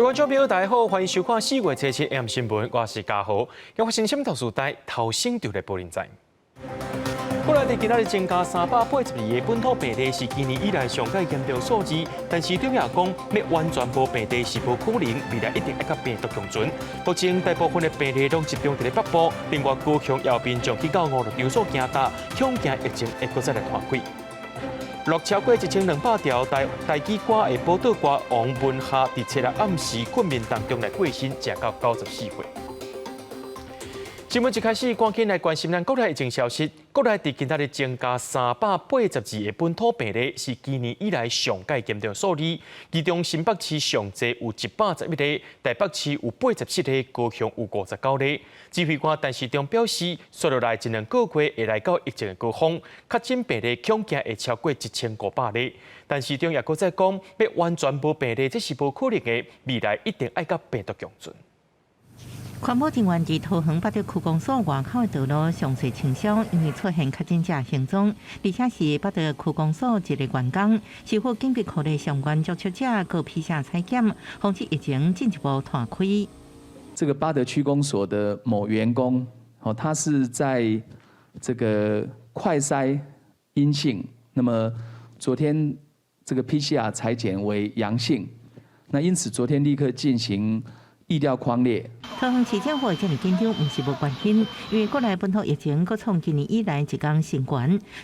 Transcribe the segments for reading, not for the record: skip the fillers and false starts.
位觀眾朋友，大家好，歡迎收看四月初七 AM 新聞，我是嘉豪。今發生什麼特殊代頭先就來報您知。國內佇今仔日增加382個本土病例，是今年以來上蓋嚴重數字。但是中央講，欲完全無病例是無可能，未來一定愛佮病毒共存。目前大部分的病例攏集中佇咧北部，另外高雄也有民眾去到娛樂場所行踏，恐驚疫情會閣再來拖開。落超過1200條台台語歌的寶島歌王文夏，佇七日暗時困眠當中來過身，食到94歲。新聞一開始，趕緊來關心咱國內疫情消息。國內佇今仔日增加382個本土病例，是今年以來上蓋嚴重數字。其中新北市上濟有111例，台北市有87例，高雄有59例。指揮官陳時中表示，紲落來一兩個月會來到疫情的高峰，確診病例恐驚會超過1500例。陳時中也閣再講，欲完全無病例，這是無可能的，未來一定愛佮病毒共存。環保人員佇桃園八德區公所外口的道路詳細清掃，因為出現確診者行蹤，而且是八德區公所一个員工，師傅緊急鼓勵相關接觸者閣 PCR 採檢，防止疫情進一步拖開。這個八德區公所的某員工，哦，他是在這個快篩陰性，那麼昨天這個 PCR 採檢為陽性，那因此昨天立刻進行疫調匡列。桃園市政府會這麼緊張，毋是無原因，因為國內本土疫情閣創今年以來一天新高，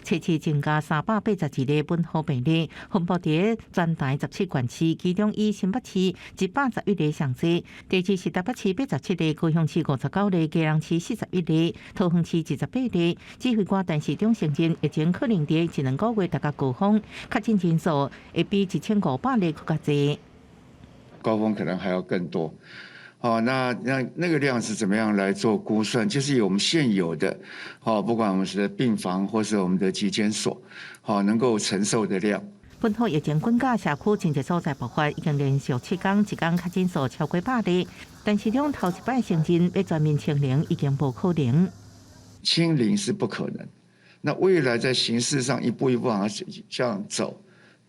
初七增加382例本土病例，分布佇全台17縣市，其中以新北市111例上濟，第二是台北市87例，高雄市59例，基隆市41例，桃園市28例。指揮官陳時中承認，疫情可能佇一兩個月達到高峰，確診人數會比1500例閣較濟。高峰可能還要更多。好，那那個量是怎麼樣來做估算？就是以我們現有的，好，不管我們是病房或是我們的疾檢所，好，能夠承受的量。本土疫情滾加社區真濟所在爆發，已經連續7天一天確診數超過百例。陳時中頭一擺承認欲全面清零已經無可能。清零是不可能。那未來在形勢上一步一步往這樣走，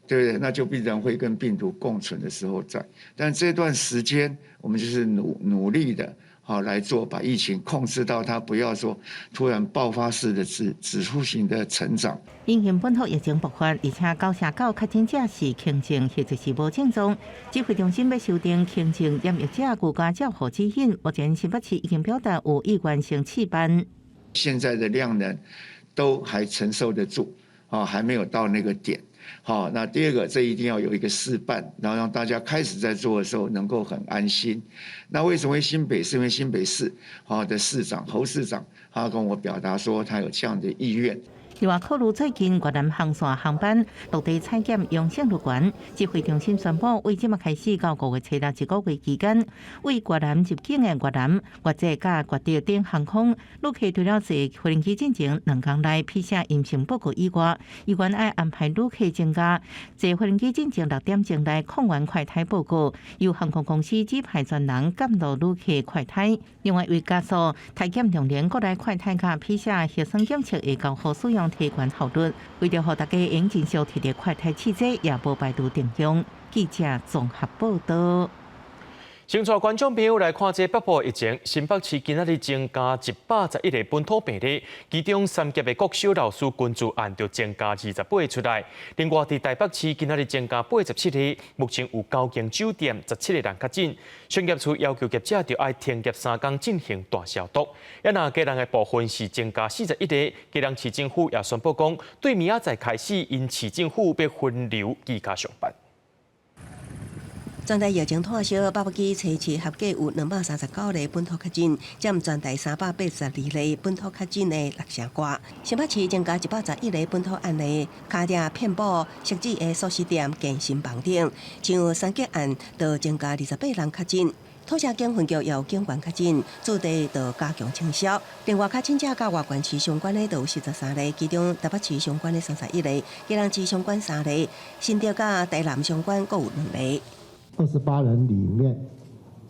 對不對？那就必然會跟病毒共存的時候在。但這段時間，我們就是努努力的，好來做，把疫情控制到它不要說突然爆發式的指指數型的成長。因應本土疫情爆發，而且99%確診者是輕症或者是無症狀，指揮中心欲修訂輕症染疫者居家照護指引。目前新北市已經表達有意願先試辦。現在的量能都還承受得住，啊，還沒有到那個點。好，那第二個，這一定要有一個試辦，然後讓大家開始在做的時候能夠很安心。那為什麼會新北市？因為新北市好的市長侯市長，他跟我表達說他有這樣的意願。另外，考慮最近越南航線航班落地採檢陽性率懸，指揮中心宣布，為這馬開始到5月初六一個月期間，為越南入境的越南、越捷佮越德等航空旅客，除了坐飛機進前2工內 PCR 陰性報告以外，依然愛安排旅客增加坐飛機進前6點鐘內抗原快篩報告，由航空公司指派專人監督旅客快篩。另外，為加速篩檢量能，國內快篩佮 PCR 核酸檢測會交互使用，提懸效率，為著予大家用盡少提著快篩試劑，也無排除定向。記者綜合報道。先帶觀眾朋友來看這北部疫情，新北市今仔日增加111個本土病例，其中三峽的國小老師群聚案就增加28個出來。另外，佇台北市今仔日增加87例，目前有九間酒店17個人確診。商業處要求業者著愛停業3工進行大消毒。啊若基隆的部分是增加41個，基隆市政府也宣布講，對明仔載開始，𪜶市政府欲分流居家上班。全台疫情拖燒，北部初七合計有239例本土確診，佔全台382例本土確診的六成外。新北市增加111例本土案例，跤跡遍佈汐止的速食店、健身房等，像三結案就增加28人確診。土城警分局也有警員確診，駐地就加強清消。另外，確診者佮外縣市相關的就有43例，其中台北市相關的31例，基隆市相關三例，新竹佮台南相關閣有兩例。 28人裡面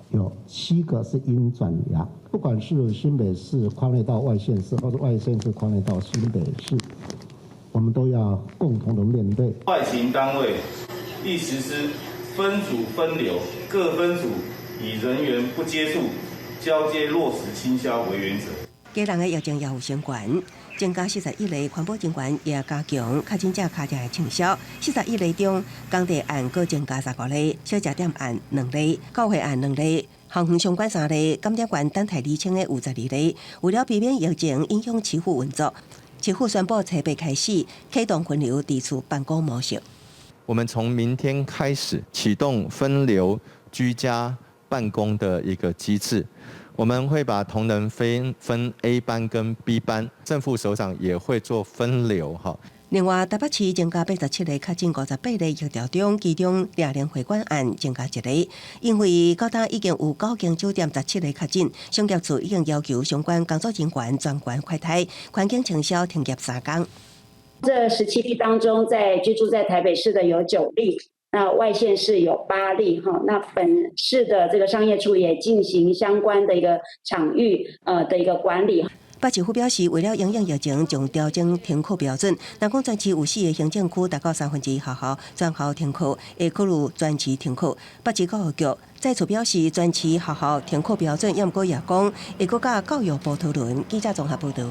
有七個是陰轉陽，不管是新北市匡列到外縣市，或者外縣市匡列到新北市，我們都要共同的面對。外勤單位亦實施分組分流。各分組以人員不接觸、交接落實清消為原則。基隆的疫情也有升懸，增加41例，環保人員也加強確診者跤跡的清消。41例中，工地案閣增加15例，小食店案兩例，教會案兩例，校園相關三例，感染源等待釐清的有12例。為了避免疫情影響市府運作，市府宣布初八開始啟動分流佇厝辦公模式。我們從明天開始啟動分流居家辦公的一個機制。我們會把同仁分 A 班跟 B 班，正副首長也會做分流哈。另外，台北市增加87例確診，58例疫調中，其中掠龍會館案增加一例。因為到今已經有九間酒店17例確診，商業處已經要求相關工作人員全員快篩，環境清消停業3工。這17例當中，在居住在台北市的有9例。那外縣市有8例哈，那本市的這個商業處也進行相關的一個場域的一個管理。北市府表示，為了因應疫情，將調整停課標準。若講全市有四個行政區達到1/3學校全校停課，會考慮全市停課。北市教育局再次表示，全市學校停課標準，也毋過也講會閣佮教育部討論。記者綜合報導。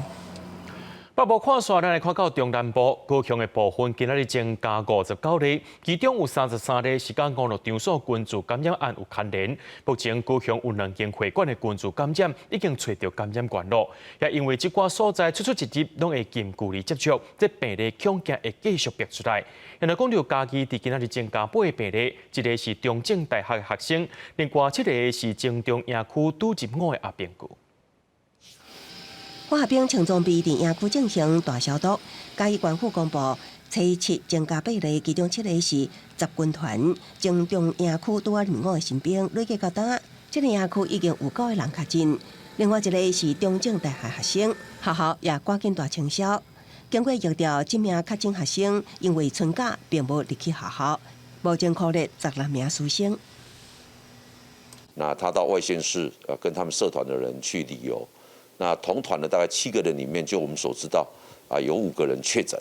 北部看煞，咱來看到中南部高雄的部分，今仔日增加59例，其中有33例是佮娛樂場所群聚感染案有牽連。目前高雄有兩間會館的群聚感染已經揣著感染源囉，也因為這寡所在出出入入攏會近距離接觸，這病例恐驚會繼續逼出來。另外講著嘉義佇今仔日增加8個病例，一个是中正大學的學生，另外七个是中正營區拄入伍的阿兵哥。化學兵穿裝備佇營區進行大消毒。嘉義縣府公布，初七增加八例，其中七个是十軍團中正營區拄仔入伍的新兵，累計到今，這个營區已經有九个人確診。另外一个是中正大學學生，學校也趕緊大清消。經過疫調，這名確診學生因為春假並無入去學校，目前匡列16名師生。那他到外縣市，跟他們社團的人去旅遊。那同團的大概七個人裡面，就我們所知道，啊，有五個人確診。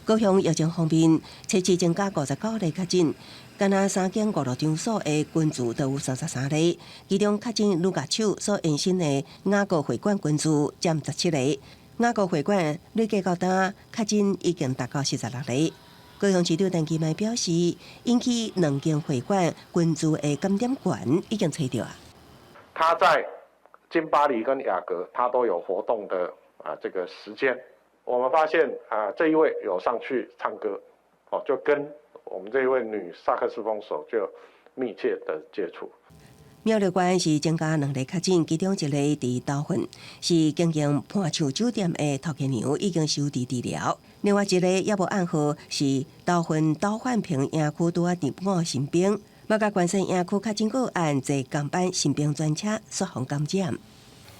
高雄疫情方面，初七增加59例確診，敢若三間娛樂場所的群聚都有33例，其中確診女樂手所延伸的雅閣會館群聚佔17个，雅閣會館累計到今確診已經達到46例。高雄市長陳其邁表示，引起兩間會館群聚的感染源已經揣著啊。他在金巴黎跟雅閣，他都有活動的啊，這個時間，我們發現啊，這一位有上去唱歌，哦，就跟我們這一位女薩克斯風手就密切的接觸。苗栗縣是增加兩例確診，其中一个佇頭份是經營伴手酒店的頭家娘，已經收治治療。另外一个猶無暗號是頭份斗煥坪營區拄仔入伍新兵。嘛共關西營區確診個案，坐航班新兵專車煞予感染。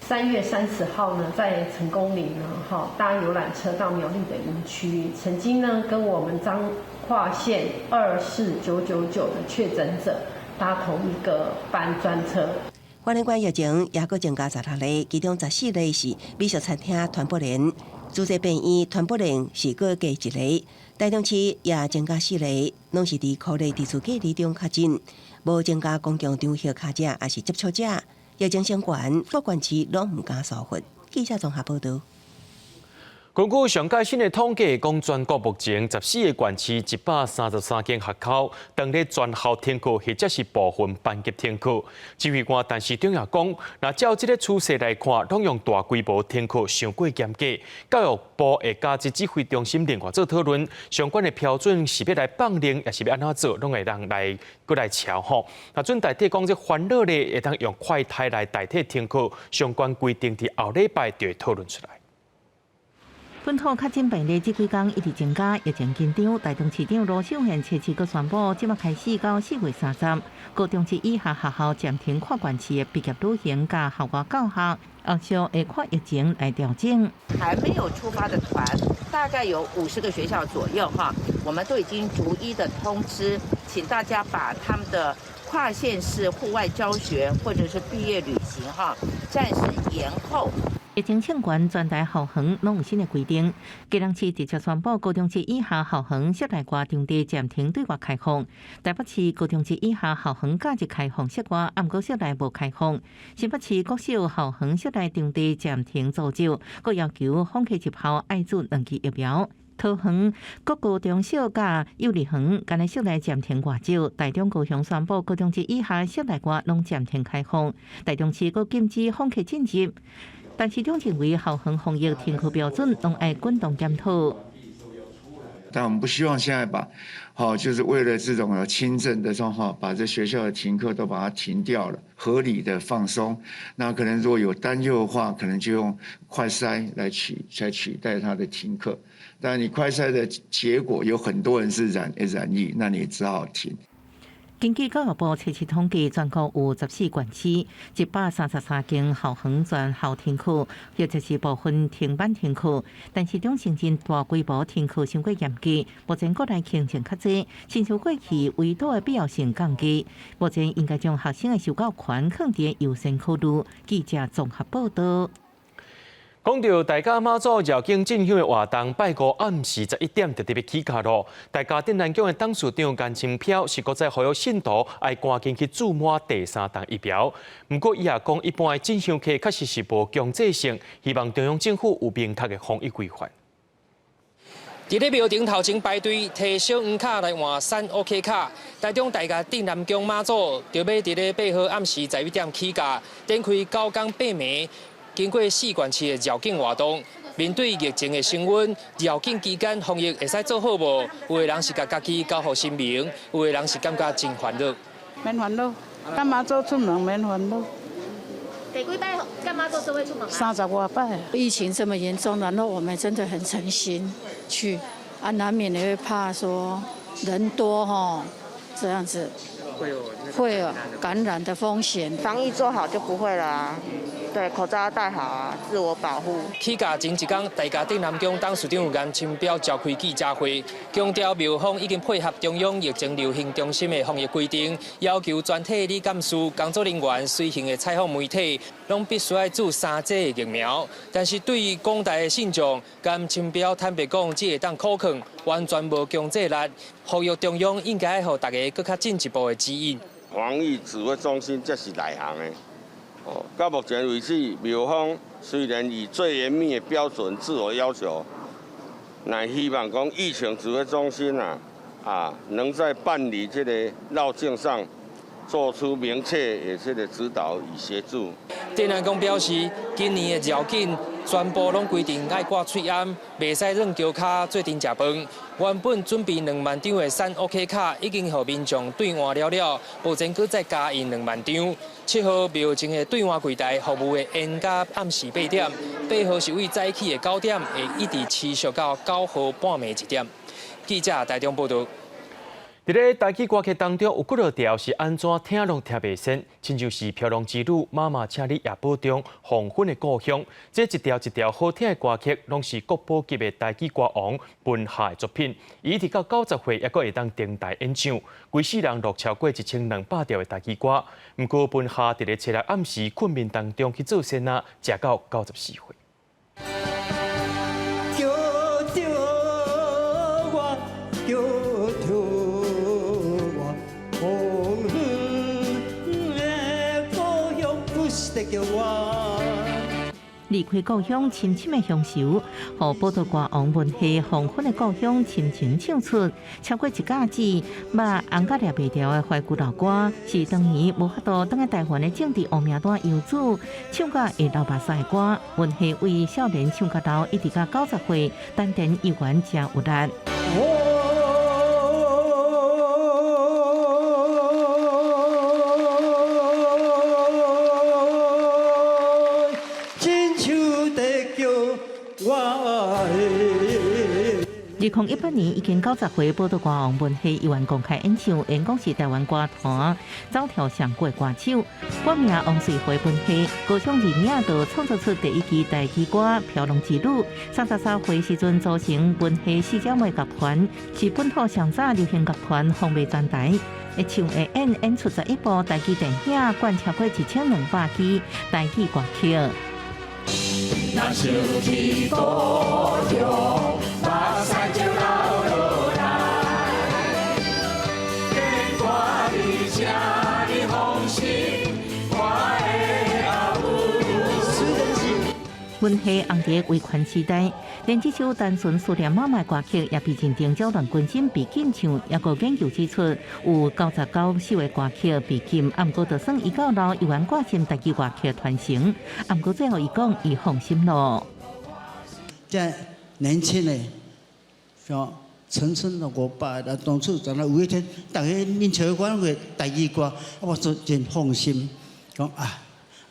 3月30號呢，在成功嶺呢，哈搭遊覽車到苗栗的營區，曾經呢跟我們彰化縣24999的確診者搭同一個班專車。花蓮縣疫情也閣增加16例，其中14例是美食餐廳傳播鏈，自濟病院傳播鏈是閣加一个。台中市也增加四例，攏是佇箍內佇厝隔離中確診，無增加公共場合跤者，抑是接觸者。疫情升懸，各縣市攏毋敢疏忽。記者綜合報導。根據上蓋新的統計，講全國目前14個縣市133間學校，當咧全校停課或者是部分班級停課。指揮官陳時中也講，若照這个趨勢來看，攏用大規模停課傷過嚴格。教育部會佮這指揮中心另外做討論，相關的標準是欲來放令，抑是欲按怎做，攏會當來閣來瞧吼。那準代替講這煩惱咧，會當用快篩來代替停課，相關規定佇後禮拜就會討論出來。本土確診病例這幾工一直增加，疫情緊張。台中市長盧秀燕初七閣宣布，這馬開始到4月30，高中職以下學校暫停跨縣市的畢業旅行佮校外教學，後續會看疫情來調整。還沒有出發的團，大概有50個學校左右哈，我們都已經逐一的通知，請大家把他們的跨縣市戶外教學或者是畢業旅行哈，暫時延後。疫情升懸，全台校園攏有新的規定。基隆市直接宣布，高中職以下校園室內外場地暫停對外開放。台北市高中職以下校園假日開放室外，毋過室內無開放。新北市國小校園室內場地暫停租借，閣要求訪客入校愛注兩劑疫苗。桃園各高中小佮幼兒園，干焦室內暫停外借。台中高雄宣布，高中職以下室內外攏暫停開放。台中市閣禁止訪客進入。但市長認為校園防疫停課標準攏愛滾動檢討。但我們不希望現在把，好，就是為了這種輕症的狀況，把這學校的停課都把它停掉了，合理的放鬆。那可能如果有擔憂的話，可能就用快篩來取代它的停課。但你快篩的結果有很多人是染疫，那你只好停。根據教育部測試統計，全國有14縣市133間校園全校停課，或者是部分停班停課。但是中城鎮大規模停課傷過嚴格，目前國內輕症較濟，親像過去圍堵的必要性降低。目前應該將學生的受教權放佇優先考慮。記者綜合報道。講到大甲媽祖繞境進香的活動，拜五暗時11點就特別起價囉。大家鎮瀾宮的董事長顏清標是閣再呼籲信徒愛趕緊去注滿第三針疫苗。毋過伊也講，一般的進香客確實是無強制性，希望中央政府有明確的防疫規範。佇咧廟埕頭前排隊提小黃卡來換瘦 OK 卡，台中大甲鎮瀾宮媽祖就欲佇咧8號暗時11點起駕，展開9工8暝。經過四縣市的繞境活動，面對疫情的升溫，繞境期間防疫會使做好無？有的人是共家己交予神明，有的人是感覺真煩惱。免煩惱，佮媽祖出門免煩惱。第幾擺佮媽祖做伙出門？30外擺。疫情這麼嚴重，然後我們真的很誠心去，啊，難免也會怕說人多吼，這樣子會有感染的風險。防疫做好就不會了。對，口罩要戴好啊，自我保護。起駕前一工，大甲鎮瀾宮董事長顏清標召開記者會，強調廟方已經配合中央疫情流行中心的防疫規定，要求全體理監事、工作人員、隨行的採訪媒體，攏必須愛注三劑的疫苗。但是對於廣大的信眾，顏清標坦白講，只會當苦勸，完全無強制力。呼籲中央應該予大家閣較進一步的指引。防疫指揮中心這是內行的。到目前為止，廟方雖然以最嚴密的標準自我要求，乃希望講疫情指揮中心啊，能在辦理這個繞境上做出明確的這個指導與協助。鎮瀾宮表示，今年的繞境全部攏規定愛掛喙罨，袂使軟轎跤做陣食飯。原本準備2萬張的瘦 OK 卡已經予民眾兌換了了，目前閣再加印2萬張。7號廟前的兌換櫃台服務會延到暗時8點，8號是為早起的9點，會一直持續到9號半暝1點。記者台中報道。佇咧台語歌曲當中，有幾落條是按怎聽攏聽袂仙，親像是《飄浪之女》、媽媽請你也保重、黃昏的故鄉，這一條一條好聽的歌曲，攏是國寶級的台語歌王文夏的作品。伊一直到90歲，猶閣會當登台演唱，規世人錄超過1200條的台語歌。毋過文夏佇咧初六暗時睏眠當中去做仙仔，食到94歲。叫著我，叫著我，黃昏的故鄉不是在叫我。離開故鄉，深深的鄉愁，予寶島歌王文夏黃昏的故鄉深情唱出。超過一甲子，肉紅甲掠袂牢的懷舊老歌，是當年無法度轉來台灣的政治烏名單遊子唱甲會流目屎的歌。文夏為少年唱到老，一直到90歲，丹田猶原誠有力。親像在叫我的。2018年已經90歲，寶島歌王文夏猶原公開演唱，演講是台灣歌壇走跳上古的歌手。本名王瑞華文夏，高中二年就創作出第一支台語歌《飄浪之女》。33歲時陣組成文夏四姐妹樂團，是本土上早流行樂團，風靡全台。會唱會演演出11部台語電影，灌超過1200支台語歌曲。若想起故鄉，目屎就流落來。牽掛你，請你放心，我的阿母。文戲紅佇威權時代，連這首單純思念媽媽歌曲也被認定擾亂軍心被禁唱。抑閣研究指出，有99首的歌曲被禁，毋過就算伊到老，猶原掛心台語歌曲傳承。毋過最後伊講，伊放心囉。這年輕的，像陳昇的我爸，啊，當初怎有一天，逐家恁笑阮個台語歌，我說真放心，講啊，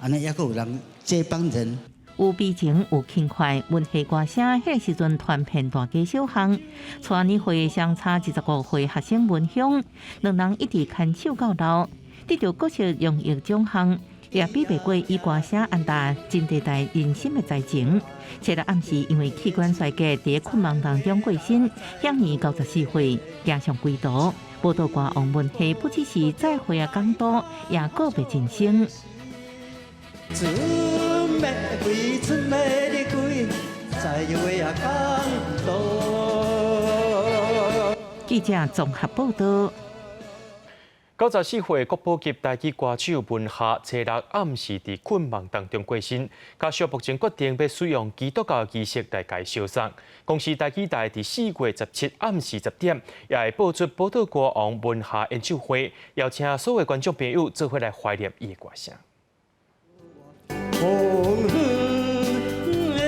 按呢抑閣有人這幫人。有悲情，有輕快，文戲歌聲，彼個時陣傳遍大街小巷。帶年歲相差25歲學生文香，兩人一直牽手到老，得著各式榮譽獎項，也比袂過以歌聲安達真地代人心的才情。這個暗時因為器官衰竭，佇困夢當中過身，享年94歲，行上歸途。寶島歌王文夏不只是再會的港都，也告別人生。准欲歸，准欲離開，自由的港都。記者綜合報道。94歲國寶級台語歌手文夏，初六暗時佇睏夢當中過身。家屬目前決定欲使用基督教儀式來共伊燒送。公視台語台佇4月17暗時10點，也會播出寶島歌王文夏演唱會，邀請所有觀眾朋友做伙來懷念伊的歌聲。風雨的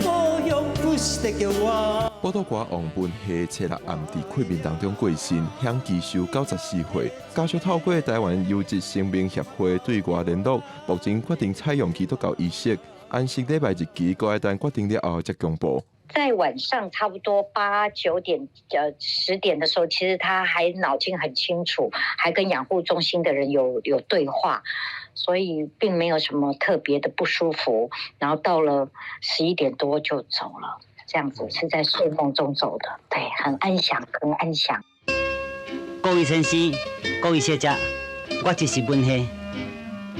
故鄉不是在叫我。寶島歌王文夏初六暗佇睏眠當中過身，享耆壽94歲。家屬透過台灣優質生命協會對外聯絡，目前決定採用基督教儀式，安息禮拜日期，閣愛等決定了後才公布。在晚上差不多8、9點、10點的時候，其實他還腦筋很清楚，還跟養護中心的人有對話，所以並沒有什麼特別的不舒服。然後到了11點多就走了，這樣子是在睡夢中走的，對，很安詳，很安詳。各位先生，各位小姐，我就是文夏，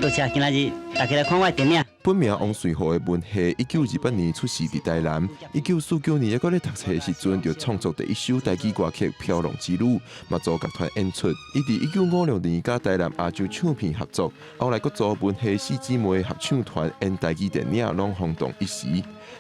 多謝今仔日大家來看我的電影。本名王瑞和的文夏，1928年出世佇台南。1949年，猶閣咧讀冊的時陣，就創作第一首台語歌曲《飄浪之女》，嘛組樂團演出。伊佇1956年佮台南亞洲唱片合作，後來閣組文夏四姊妹合唱團演台語電影，攏轟動一時。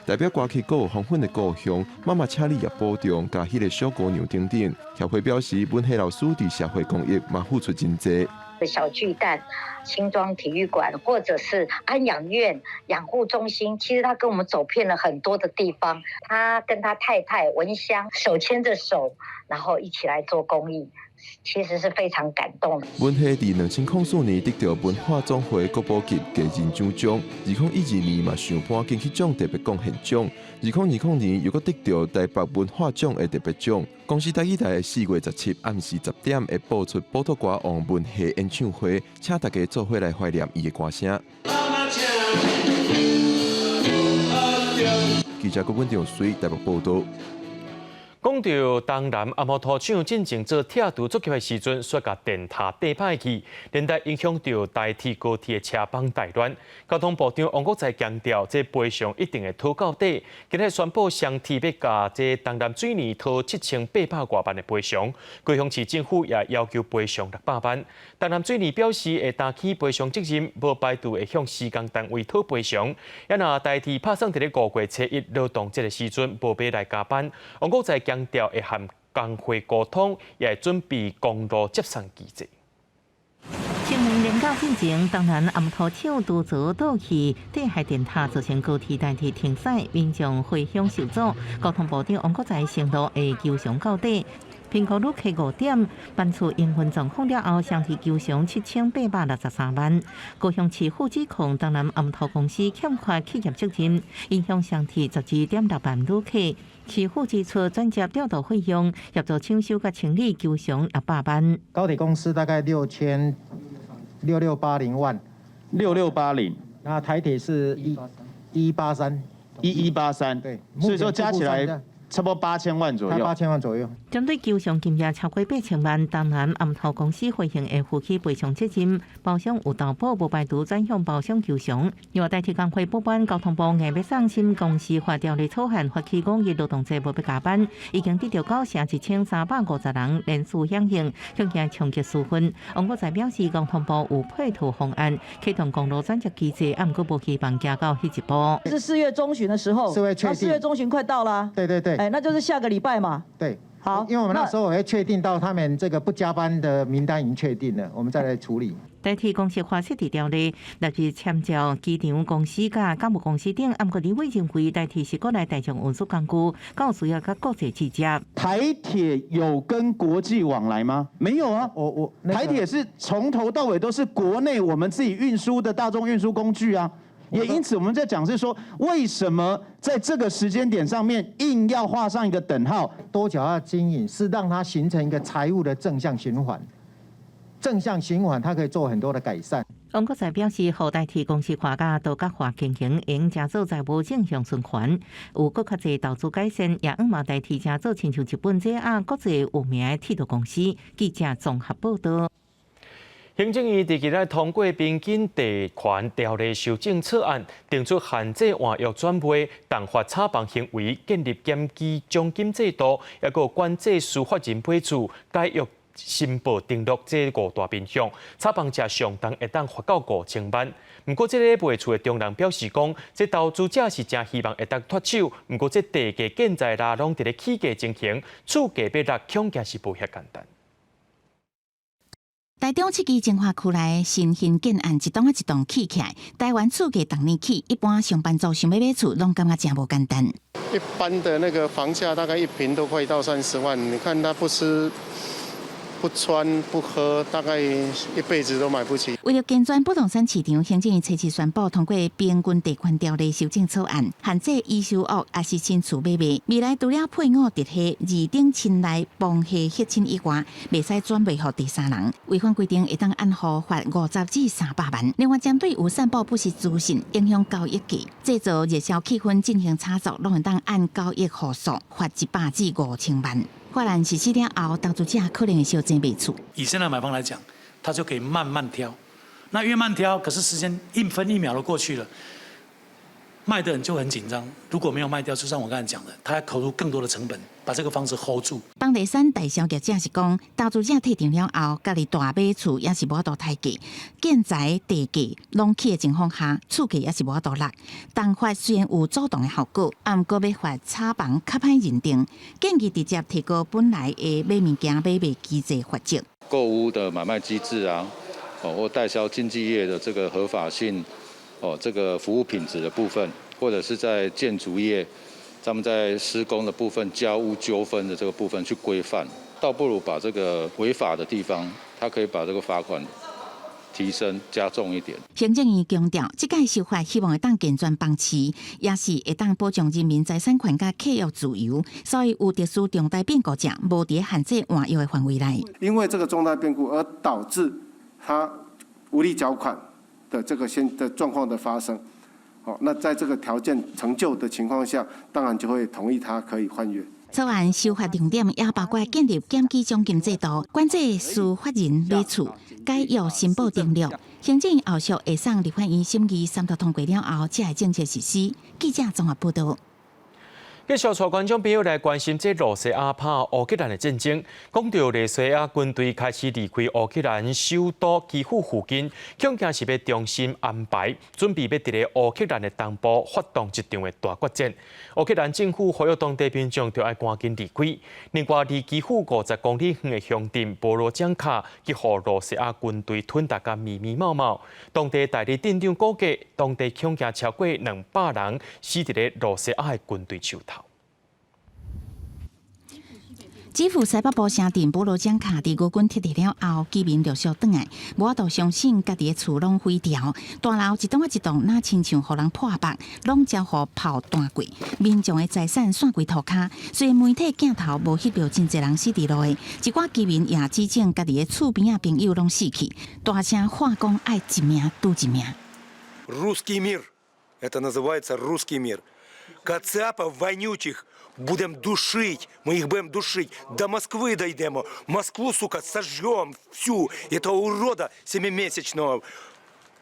代表歌曲閣有《黃昏的故鄉》、媽媽請你也保重、佮彼个小姑娘等等。協會表示，文夏老師佇社會公益嘛付出真濟。小巨蛋、新莊體育館，或者是安養院、養護中心，其實他跟我們走遍了很多的地方。他跟他太太文香手牽着手，然後一起來做公益，其實是非常感動。文夏佇2004年得著文化總會國寶級藝人獎章，2012年嘛上頒金曲獎特別貢獻獎，2020年又閣得著台北文化獎的特別獎。公視台語台4月17暗時10點會播出寶島歌王文夏演唱會，請大家做伙來懷念伊的歌聲。記者郭文長水台北報導。講著東南阿摩托廠進前做拆除作業的時陣，煞共電塔硩歹去，連帶影響著台鐵高鐵的車班大亂。交通部長王國材強調，這賠償一定會討到底。今日宣布雙鐵欲共這東南水泥討7800外萬的賠償，高雄市政府也要求賠償600萬。東南水泥表示會擔起賠償責任，無排除會向施工單位討賠償。也若台鐵拍算佇咧5月初1勞動節的時陣，無欲來加班。王國材強調會和工會溝通，也會準備公路接送機制。清明連假進前，東南暗塗廠拄槽倒去，地下電塔造成高鐵代替停駛，民眾回鄉受阻。交通部長王國材承諾會求償到底。評估旅客5點，辦處營運狀況了後，雙鐵求償7863萬。高雄市府指控東南暗塗公司欠缺企業責任，影響雙鐵12.6萬旅客。市府支出轉接調度費用，協助搶修佮清理，求償600萬。高鐵公司大概六千六六八零萬，6680。那台鐵是一一八三，1183。對，所以說加起來。差不多八千萬左右。八千萬左右。針對求償金額超過8000萬，東南暗頭公司會行會負起賠償責任，包商有投保無排除轉向包商求償。另外，台鐵工會不滿交通部硬欲送審公司法條例草案，發起五一勞動節無欲加班，已經得到9成1350人連署響應，恐驚衝擊處分。王國材表示，交通部有配套方案，啟動公路轉接機制，毋過無希望行到彼一步。是4月中旬的時候，4月中旬快到了。對對對。哎，那就是下個禮拜嘛。對，好，因為我們那時候會確定到他們這個不加班的名單已經確定了，我們再來處理。台鐵公司化設置條例，納入參照機場公司佮港務公司等，毋過李偉認為台鐵是國內大眾運輸工具，較有需要佮國際對接。台鐵有跟國際往來嗎？沒有啊，我台鐵是從頭到尾都是國內我們自己運輸的大眾運輸工具啊。也因此，我們在講是說，為什麼在這個時間點上面硬要畫上一個等號？多角化經營是讓它形成一個財務的正向循環，正向循環它可以做很多的改善。王國材表示，予台鐵公司化佮多角化經營，應誠做財務正向循環，有閣較濟投資改善，也向望台鐵誠做親像日本這樣國際有名的鐵路公司。記者綜合報道。行政院佇今仔通過平均地權條例修正草案，定出限制換約轉賣、重罰炒房行為、建立檢舉獎金制度，抑閣管制司法人買厝、解約申報登錄這五大面向，炒房者上重會當罰到5000萬。毋過，這个賣厝的中人表示講，這投資者是誠希望會當脫手，毋過這地價現在啦攏佇咧起價情形，厝價欲落恐驚是無遐簡單。台中七期精華區內新興建案一棟仔一棟起起來，台灣厝價逐年起，一般上班族想欲買厝，攏感覺誠無簡單。一般的那個房價大概一坪都快到30萬，你看他不吃不穿不喝，大概一輩子都買不起。為了健全不動產市場，行政院初七宣布通過平均地權條例修正草案，限制預售屋抑是新厝買賣。未來除了配偶、直系、二等親內旁系血親以外，袂使轉賣予第三人。違反規定會當按戶罰50至300萬。另外，針對有散布不實資訊影響交易價、製造熱銷氣氛進行炒作，攏會當按交易戶數罰100至5000萬。法案實施了後，投資者可能會相爭賣厝。以現在買方來講，他就可以慢慢挑。那越慢挑，可是時間一分一秒都過去了，賣的人就很緊張。如果沒有賣掉，就像我剛才講的，他要投入更多的成本，把這個房子 hold 住。房地產代銷業者是講，投資者退場了後，家己大買厝也是無法度抬價，建材地價攏起的情況下，厝價也是無法度落。重罰雖然有阻擋的效果，毋過欲罰炒房較歹認定，建議直接提高本來的買物件買賣機制罰則。購屋的買賣機制啊，哦，或代銷經紀業的這個合法性，哦，這個服務品質的部分，或者是在建築業，他們在施工的部分、交屋糾紛的這個部分去規範，倒不如把這個違法的地方，他可以把這個罰款提升加重一點。行政院強調，這屆修法希望會當健全房市，也是會當保障人民財產權佮契約自由，所以有特殊重大變故者，無佇限制換約的範圍內。因為這個重大變故而導致他無力繳款的這個現的狀況的發生，好，那在這個條件成就的情況下，當然就會同意他可以換約。草案修法重點也包括建立檢舉獎金制度，管制司法人買厝、解約申報登錄。行政院後續會送立法院審議，三讀通過了後，才會正式實施。記者綜合報道。繼續帶觀眾朋友來關心這羅西亞拍烏克蘭的戰爭。講到羅西亞軍隊開始離開烏克蘭首都基輔附近，恐驚是欲重新安排，準備欲佇咧烏克蘭的東部發動一場的大決戰。烏克蘭政府呼籲當地民眾著愛趕緊離開。另外，離基輔50公里遠的鄉鎮波羅江卡，去予羅西亞軍隊吞噬甲密密麻麻。當地代理鎮長估計，當地恐驚超過200人死佇咧羅西亞的軍隊手頭。基輔西北部城鎮波羅江卡，佇俄軍撤離了後，居民陸續轉來，無法度相信家己的厝攏毀掉，大樓一棟仔一棟，若親像予人破百，攏遭予炮彈過，民眾的財產散規塗跤。雖然媒體鏡頭無翕著真濟人死佇路的，一寡居民也指證家己的厝邊仔朋友攏死去，大聲喊講愛一命拄一命。 Русский мир. Это называется русский мир. Кацапов вонючих будем душить. Ми їх будем душить. До Москви дойдемо. Москву, сука, сожжем всю. Этого урода семимесячного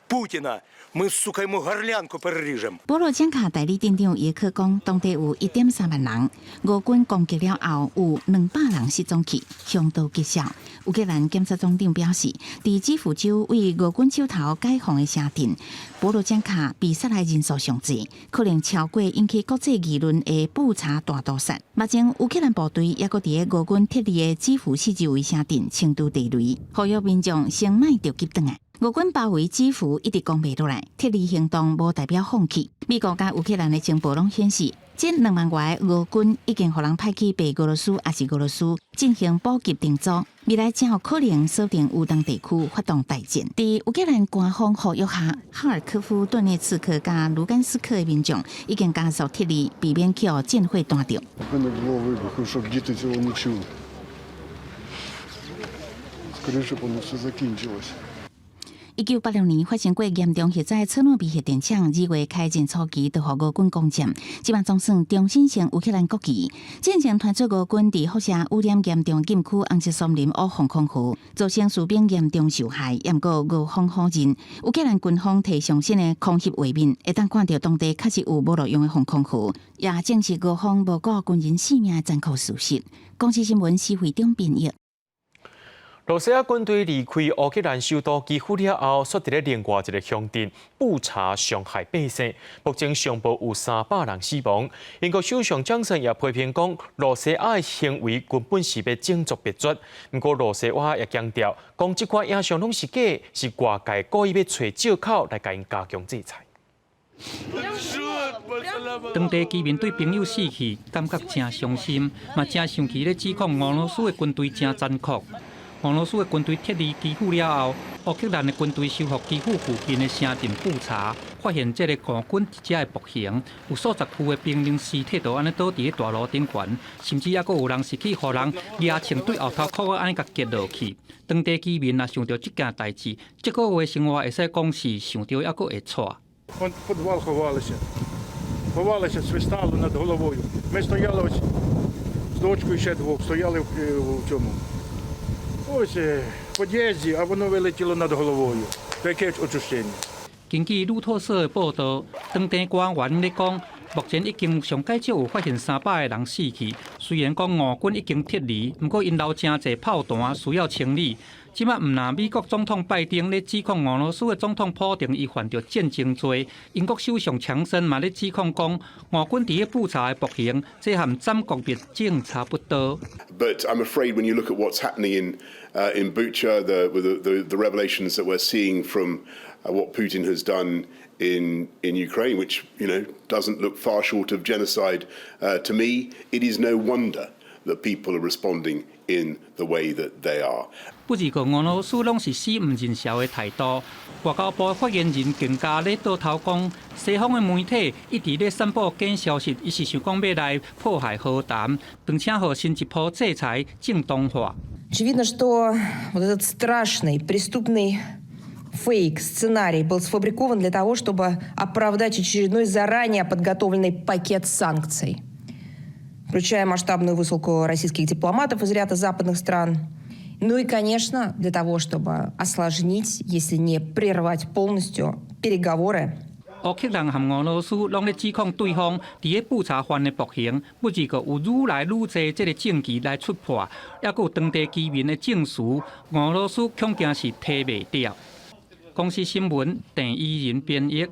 Путина. Ми, сука, йому горлянку переріжем. 波羅江卡代理鎮長伊克講，當地有1.3萬人，俄軍攻擊了後，有200人失蹤去，相當棘手。烏克蘭檢察總長表示，佇基輔州為俄軍手頭解放的城鎮波羅江卡被殺害人數上濟，可能超過引起國際議論的布查大屠殺。目前烏克蘭部隊猶閣佇俄軍撤離的基輔四周圍城鎮清除地雷，呼籲民眾先莫著急轉來。俄軍包圍基輔一直攻袂落來，撤離行動無代表放棄。美國佮烏克蘭的情報攏顯示，這2萬外個俄軍已經予人派去白俄羅斯，抑是俄羅斯進行補給重組，未來真有可能鎖定烏東地區發動大戰。佇烏克蘭官方呼籲下，哈爾科夫、頓涅茨克佮盧甘斯克的民眾已經加速撤離，避免去予戰火彈著。1986年發生過嚴重核災，車諾比核電廠2月開戰初期就予俄軍攻佔，這擺總算重新成烏克蘭國旗。戰前傳出俄軍佇輻射污染嚴重禁區紅色森林挖防空壕，造成士兵嚴重受害。毋過俄方否認，烏克蘭軍方提上新的空襲畫面，會當看著當地確實有無路用的防空壕，也證實俄方無顧軍人性命的殘酷事實。公視新聞施惠中編譯。羅西亞軍隊離開烏克蘭首都基輔了後，煞佇咧另外一個鄉鎮布查傷害百姓，目前上報有300人死亡。英國首相強森也批評講，羅西亞的行為根本是欲種族滅絕。毋過羅西亞也強調，講這款影像攏是假，是外界故意欲揣藉口來共𪜶加強制裁。當地居民對朋友死去感覺誠傷心，嘛誠生氣咧指控俄羅斯的軍隊誠殘酷。俄羅斯的軍隊撤離基輔了後，烏克蘭的軍隊收復基輔附近的城鎮布查，發現這個俄軍一隻的暴行，有數十具的兵人屍體就按呢倒佇咧大路頂懸，甚至猶閣有人是去予人夯槍對後頭殼仔按呢共擊落去。當地居民若想著這件代誌，這個月生活會使講是想著猶閣會掣。 Підвал ховалися, ховалися, свистало над головою. Ми стояли ось з дочкою ще двох, стояли в цьому. Ось в під'їзді, а воно вилетіло над головою. Таке ощущення. 根據路透社的報導，當地官員咧講，目前已經上蓋少有發現300個人死去。雖然講俄軍已經撤離，毋過𪜶留誠濟炮彈需要清理。這擺毋但美國總統拜登咧指控俄羅斯的總統普丁伊犯著戰爭罪，英國首相強森嘛咧指控講，俄軍佇咧布查的暴行，這和斬國滅種差不多。 But I'm afraid when you look at what's happening in Bucha, the revelations that we're seeing from what Putin has done in Ukraine, which doesn't look far short of genocide to me, it is no wonder that people are responding in the way that they are. 不過俄羅斯攏是死毋認潲的態度。外交部發言人更加咧倒頭講，西方的媒體一直咧散布假消息，伊是想講欲來破壞和談，並且予新一波制裁正當化。 Очевидно, что вот этот страшный преступный фейк, сценарий был сфабрикован для того, чтобы оправдать очередной заранее подготовленный пакет санкций, включая масштабную высылку российских дипломатов из ряда западных стран. Ну и, конечно, для того, чтобы осложнить, если не прервать полностью переговоры. 烏克蘭和俄羅斯攏咧指控對方佇咧布查犯的暴行，不過有愈來愈濟這個證據來戳破，猶閣有當地居民的證詞，俄羅斯恐驚是推袂掉。公視新聞鄭伊仁編譯。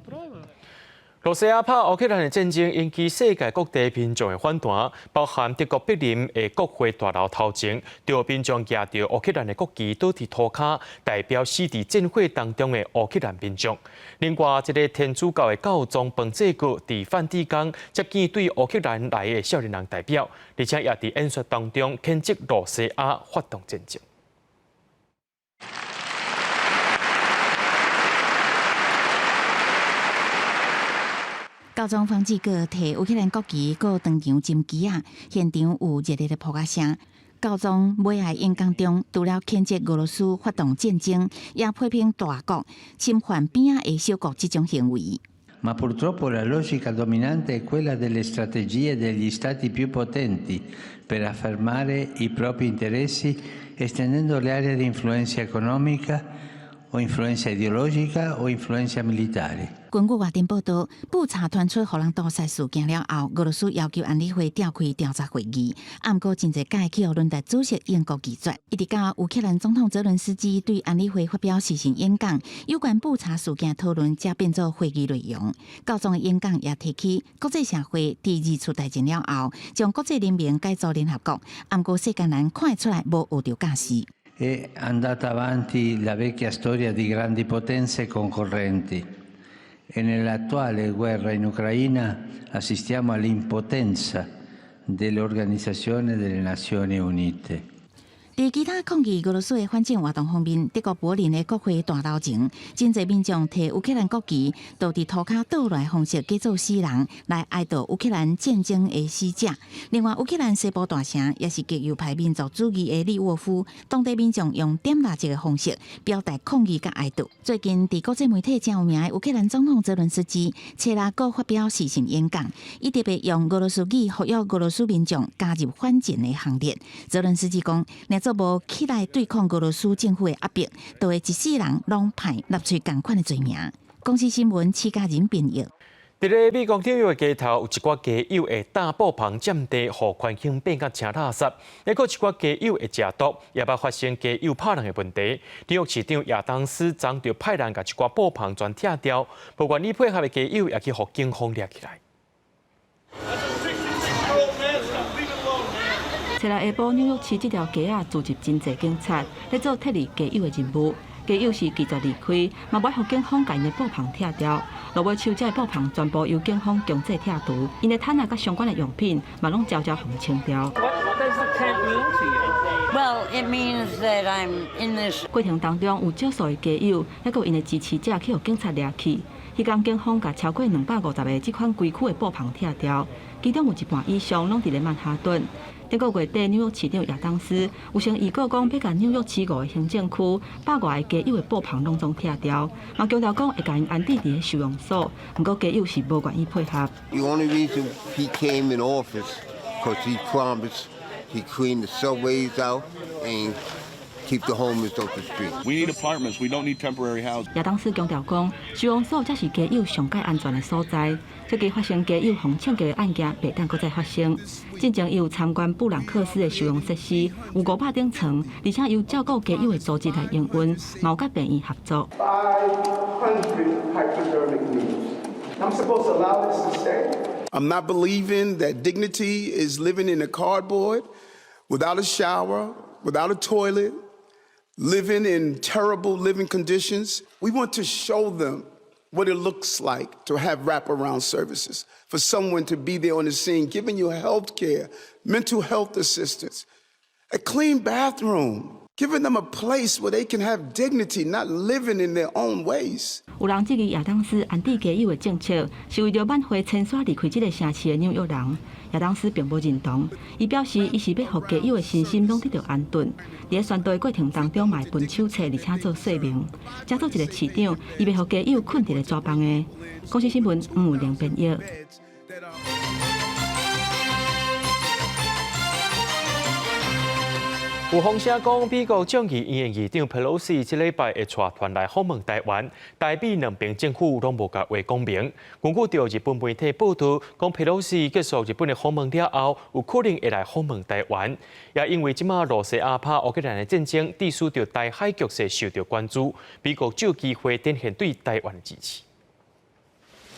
羅西亞拍烏克蘭的戰爭引起世界各地民眾的反彈，包含德國柏林的國會大樓頭前，就有民眾舉著烏克蘭的國旗倒佇塗跤，代表死佇戰火當中的烏克蘭民眾。另外，一个天主教的教宗方濟各佇梵蒂岡接見對烏克蘭來的少年人代表，而且也佇演說當中譴責羅西亞發動戰爭。教宗方濟各提烏克蘭國旗，閣當場斟旗仔，現場有熱烈的噗仔聲。教宗尾仔演講中，除了譴責俄羅斯發動戰爭，也批評大國侵犯邊仔的小國這種行為。Ma purtroppo la logica dominante è quella delle strategie degli stati più potenti per affermare i propri interessi, estendendo l'area di influenza economica o influenza ideologica o influenza militare. 根據外電報道，布查傳出予人屠殺事件了後，俄羅斯要求安理會召開調查會議，毋過真濟屆去予輪代主席英國拒絕。一直到烏克蘭總統澤倫斯基對安理會發表視訊演講，有關布查事件討論才變做會議內容。教宗的演講也提起國際社會佇二次大戰了後，將國際聯盟改做聯合國，毋過世間人看會出來無學著教訓。 È andata avanti la vecchia storia di grandi potenze concorrenti. E nell'attuale guerra in Ucraina assistiamo all'impotenza dell'Organizzazione delle Nazioni Unite. 佇其他抗議俄羅斯的反戰活動方面，德國柏林的國會大樓前，真濟民眾提烏克蘭國旗，倒佇塗跤倒落來方式假做死人，來哀悼烏克蘭戰爭的死者。另外，烏克蘭西部大城也是極右派民族主義的利沃夫，當地民眾用點蠟燭的方式表達抗議佮哀悼。最近，佇國際媒體誠有名的烏克蘭總統澤倫斯基，初六閣發表視訊演講，伊特別用俄羅斯語呼籲俄羅斯民眾加入反戰的行列。澤倫斯基講，若做無起來對抗俄羅斯政府的壓迫，就會一世人攏判納粹仝款的罪名。公視新聞，徐嘉仁編譯。佇咧美國紐約街頭，有一寡街友會搭布棚佔地，予環境變甲誠垃圾；抑閣一寡街友會食毒，也捌發生街友拍人的問題。紐約市長亞當斯昨就派人共一寡布棚全拆掉，無願意配合的街友也去予警方掠起來。初六下晡，紐約市這條街仔聚集真濟警察，咧做撤離街友的任務。街友是拒絕離開，嘛欲予警方共𪜶的布棚拆掉。落尾手這个布棚全部由警方強制拆除，𪜶的毯仔佮相關的用品嘛攏悄悄予清掉。 Well, it means that I'm in this. 過程當中有少數的街友，抑閣有𪜶的支持者去予警察掠去。彼工警方共超過250个這款規區的布棚拆掉，其中有一半以上攏佇咧曼哈頓。頂個月底，紐約市長亞當斯有先預告講，欲共紐約市五个行政區百外个街友的布棚攏總拆掉，嘛強調講會共𪜶安置佇咧收容所。毋過街友是無願意配合。 The only reason he came in office, 'cause he promised he cleaned the subways out and keep the homeless off the street. We need apartments. We don't need temporary housing. 亞當斯強調講，收容所才是街友上蓋安全的所在。這个發生街友予槍擊的案件，袂當閣再發生。進前伊有參觀布朗克斯的收容設施，有500張床，而且由照顧街友的組織來營運，嘛有佮病院合作。 500 hypodermic needles. I'm supposed to allow this to stay? I'm not believing that dignity is living in a cardboard without a shower, without a toilet, living in terrible living conditions. We want to show them what it looks like to have wraparound services, for someone to be there on the scene, giving you health care, mental health assistance, a clean bathroom, giving them a place where they can have dignity, not living in their own waste. 有人質疑亞當斯安置街友的政策，是為著挽回遷徙離開這个城市的紐約人。亞當斯並無認同，伊表示伊是欲予街友的身心攏得著安頓。佇咧宣導的過程當中，嘛會分手冊，而且做說明。這做一个市長，伊袂予街友睏佇咧紙房的。公視新聞黃偉玲編譯。有風聲講，美國眾議院議長佩洛西這禮拜會帶團來訪問台灣，台美兩邊政府攏無共話講明。根據著日本媒體報道，講佩洛西結束日本的訪問了後，有可能會來訪問台灣。也因為這馬羅西亞拍烏克蘭的戰爭，致使著台海局勢受著關注，美國藉機會展現對台灣的支持。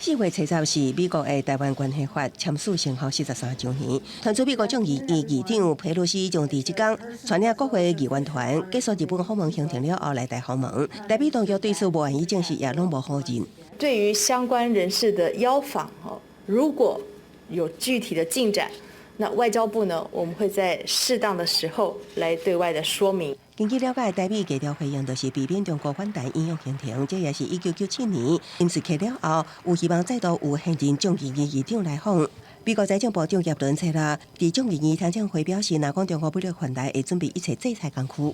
4月30是美國的台灣關係法簽署生效43週年，傳出美國眾議院議長佩洛西將佇這工帶領國會議員團結束日本訪問行程了後來台訪問，台美當局對此無願意證實，也攏無否認。對於相關人士的邀訪，如果有具體的進展，那外交部呢，我們會在適當的時候來對外的說明。根據了解，台美低調回應就是避免中國反彈影響行程，這也是1997年臨時開了後，有希望再度有現任眾議院議長來訪。美國財政部長葉倫初六，佇眾議院聽證會表示，若講中國武力犯台，會準備一切制裁工具。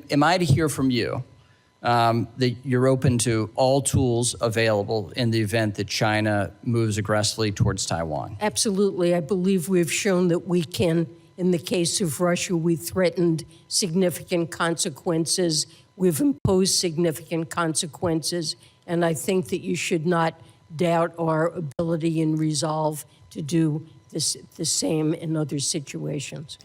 Am I to hear from you That you're open to all tools available in the event that China moves aggressively towards Taiwan. Absolutely. I believe we've shown that we can. In the case of Russia, we threatened significant consequences. We've imposed significant consequences. And I think that you should not doubt our ability and resolve to do this, the same in other situations.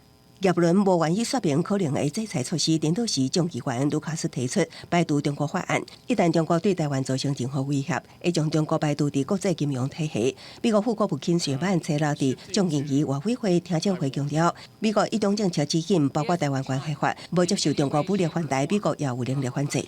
葉倫無願意說明可能的制裁措施，顛倒是眾議員盧卡斯提出排除中國法案。一旦中國對台灣造成任何威脅，會將中國排除佇國際金融體系。美國副國務卿謝曼初六佇眾議院外委會聽證會強調，美國一中政策指引包括台灣關係法，無接受中國武力犯台，美國也有能力反制。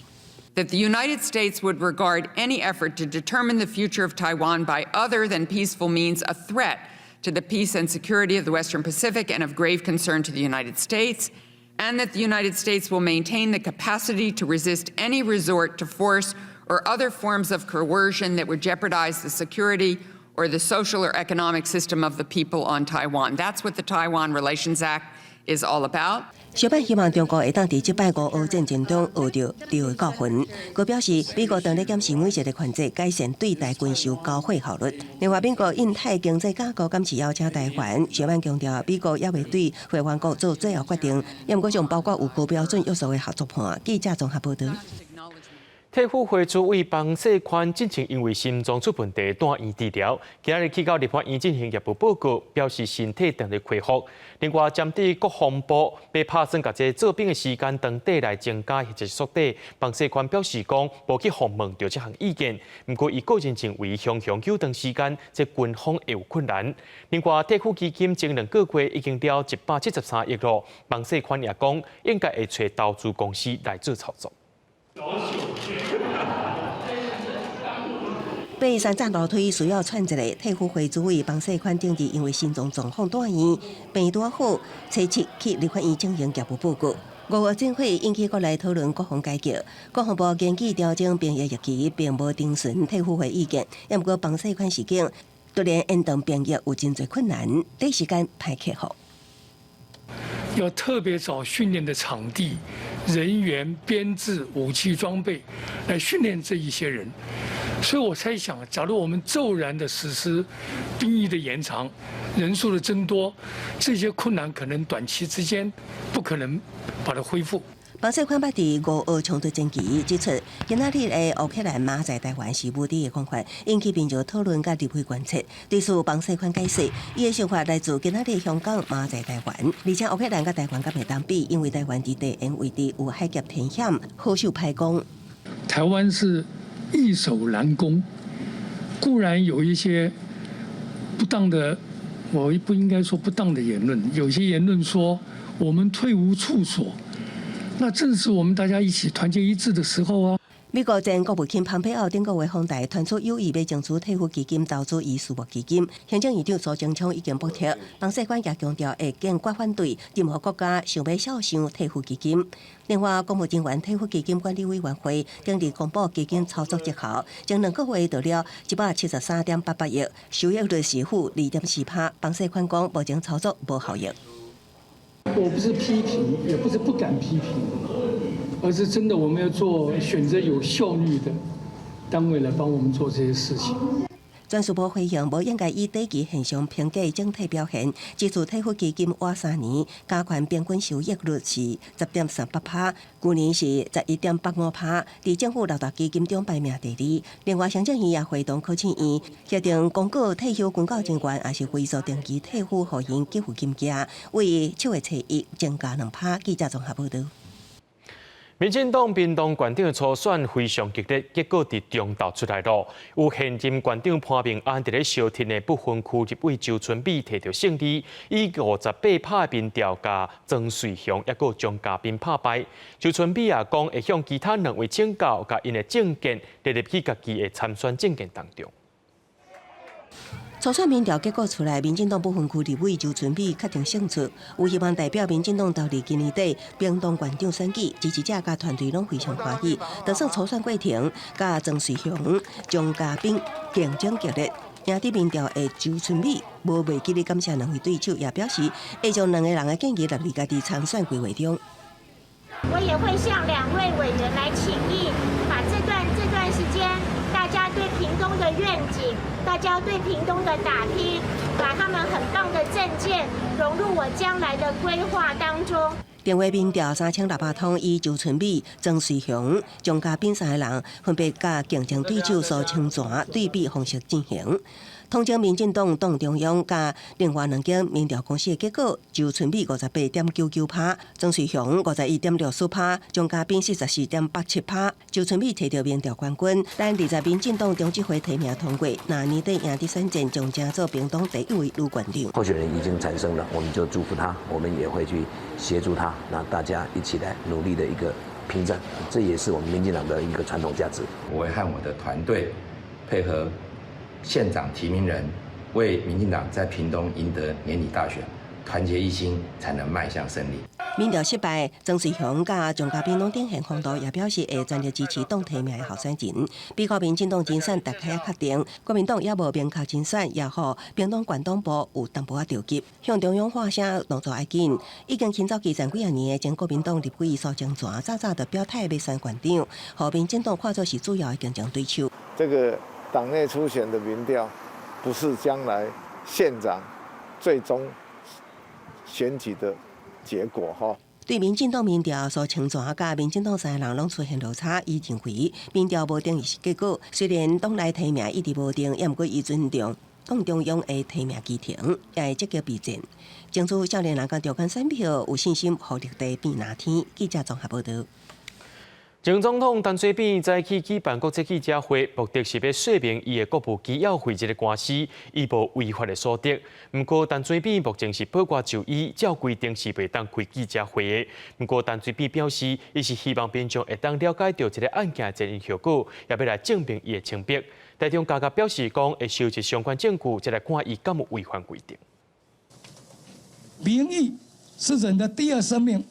That the United States would regard any effort to determine the future of Taiwan by other than peaceful means a threat to the peace and security of the Western Pacific and of grave concern to the United States, and that the United States will maintain the capacity to resist any resort to force or other forms of coercion that would jeopardize the security or the social or economic system of the people on Taiwan. That's what the Taiwan Relations Act is all about. 小曼希望中國會當佇這擺烏俄戰爭中學著對的教訓。閣表示，美國當咧檢視每一个環節，改善對台軍售交貨效率。另外，美國印太經濟架構敢是邀請台灣，小曼強調，美國猶未對會員國做最後決定，猶毋過將包括有高標準約束的合作伴。記者綜合報導。退輔會主委彭世寬進前因為心臟出問題住院治療，今仔日去到立法院進行業務報告，表示身體正佇恢復。另外，針對國防部欲拍算共這做兵的時間長短來增加或者縮短，彭世寬表示講無去訪問著這項意見。毋過，伊個人認為雄雄糾長時間，這軍方會有困難。另外，退撫基金前兩個月已經了173億囉，彭世寬也講應該會揣投資公司來做操作。爬三層樓梯需要喘一下，退輔會主委彭世寬頂日因為心臟狀況住院，病拄好，初七去立法院進行業務報告。烏俄戰火引起國內討論國防改革，國防部根據調整兵役日期，並無徵詢退輔會意見。猶毋過彭世寬示警，突然延長兵役有真濟困難，短時間歹克服。要特別找訓練的場地、人員編制、武器裝備，來訓練這一些人。所以我猜想，假如我們驟然的實施兵役的延長、人數的增多，這些困難可能短期之間不可能把它恢復。彭世寬捌佇烏俄衝突前期指出，今仔日的烏克蘭馬在台灣是無敵的講法，引起民眾討論佮立法關切。對此，彭世寬解釋，伊的想法來自今仔日香港馬在台灣，而且烏克蘭佮台灣敢會當比，因為台灣佇地緣位置有海峽天險，好守歹攻。台灣是易守難攻，固然有一些不當的，我不應該說不當的言論，有些言論說我們退無處所。那正是我們大家一起團結一致的時候啊！美國前國務卿蓬佩奧頂個月訪台，傳出有意欲爭取退撫基金投資伊私募基金。行政院長蘇貞昌已經駁斥，彭世寬也強調會堅決反對任何國家想欲肖想退撫基金。另外，公務人員退撫基金管理委員會頂日公布基金操作績效，前兩個月得了173.88億，收益率是-2.4%。彭世寬講，目前操作無效益。我不是批評，也不是不敢批評，而是真的我們要做選擇有效率的單位來幫我們做這些事情。專事部回應，無應該以短期現象評價整體表現。指出退撫基金倚3年，加權平均收益率是10.38%，舊年是11.85%，佇政府六大基金中排名第二。另外，行政院也會同考試院協定公告退休軍教人員，抑是非數定期退撫予𪜶給付金額，為7月初一增加2%。記者綜合報導。民進黨屏東縣長初選非常激烈，結果佇中晝出來囉。有現任縣長潘孟安佇咧相挺的不分區立委周春米提著勝利，以58%的民調共莊瑞雄抑閣張嘉賓拍敗。周春米也講會向其他兩位請教，共𪜶的政見列入去家己的參選政見當中。初選民調結果出來，民進黨不分區立委周春米確定勝出，有希望代表民進黨投入今年底屏東縣長選舉，支持者佮團隊攏非常歡喜。就算初選過程，佮莊瑞雄、張嘉賓競爭激烈，贏得民調的周春米無袂記得感謝兩位對手，也表示會將兩个人的建議納入家己參選規劃中。我也會向兩位委員來請益，把這段時間大家對屏東的願景，大家對屏東的打拼，把他們很棒的政見融入我將來的規劃當中。電話民調3600通，以周春米、曾瑞雄、張家斌三個人分別佮競爭對手蘇清泉對比方式進行。統整民進黨黨中央佮另外兩間民調公司的結果，周春米58.99%，曾瑞雄51.64%，張家斌44.87%。周春米提著民調冠軍，但二十民進黨中執會提名通過，若年底贏佇選戰，將成做屏東第一位女縣長。候選人已經產生了，我們就祝福他，我們也會去協助他，那大家一起來努力的一個拼戰，這也是我們民進黨的一個傳統價值。我會和我的團隊配合縣長提名人，為民進黨在屏東贏得年底大選，團結一心，才能邁向勝利。民調失敗，曾瑞雄佮張家斌攏展現風度，也表示會全力支持黨提名的候選人。比較民進黨人選大概確定，國民黨猶無明確人選，也予屏東縣黨部有淡薄仔著急，向中央喊聲動作愛緊。已經行走基層幾仔年的前國民黨立委蘇清泉，早早就表態欲選縣長，予民進黨看作是主要的競爭對手。這個黨內初選的民調，不是將來縣長最終選舉的結果哈。對民進黨民調，蘇清泉佮民進黨三個人攏出現落差，伊認為民調無等於是結果。雖然黨內提名一直無定，也毋過伊尊重黨中央的提名機程，也會積極備戰。爭取少年人佮中間選票，有信心予綠地變藍天。記者綜合報導。前總統陳水扁早起舉辦國際記者會，目的是欲說明伊的國務機要費這个官司，伊無違法的所得。毋過陳水扁目前是保外就醫，照規定是袂當開記者會的。毋過陳水扁表示，伊是希望民眾會當了解著這个案件的前因後果，也欲來證明伊的清白。台中加甲表示講，會收集相關證據，再來看伊敢有違反規定。名譽是人的第二生命。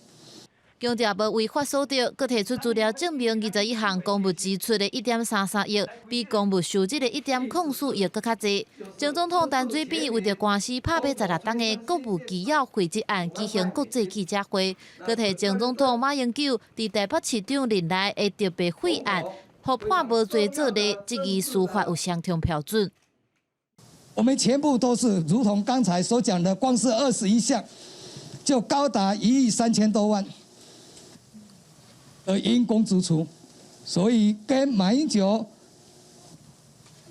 強調無違法所得，閣提出資料證明21項公務支出的1.33億，比公務收入的1.04億閣較濟。前總統陳水扁為著官司拍86冬的國務機要費一案舉行國際記者會，閣提前總統馬英九佇台北市長任內的特別費案，予判無罪做例，質疑司法有雙重標準。我們全部都是如同剛才所講的，光是21項就高達1億3000多萬。的因公支出，所以跟馬英九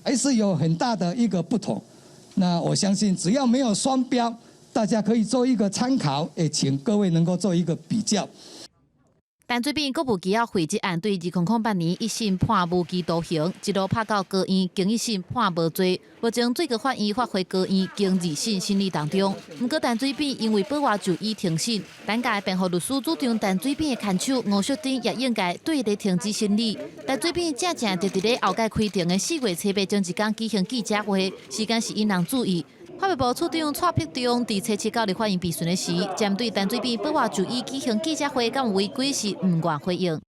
還是有很大的一個不同。那我相信，只要沒有雙標，大家可以做一個參考，也請各位能夠做一個比較。陳水扁國務機要費一案對2008年一審判無期徒刑，一路拍到高院，經一審判無罪。目前最高法院發回高院，經二審審理當中。毋過陳水扁因為保外就醫停審，等下辯護律師主張陳水扁的牽手吳淑珍也應該對咧停止審理。陳水扁正正就佇咧後蓋開庭的4月7日前一工舉行記者會，時間是引人注意。法務部處長蔡碧中佇初七到立法院備詢的時，針對陳水扁保外就醫舉行記者會敢有違規是毋願回應。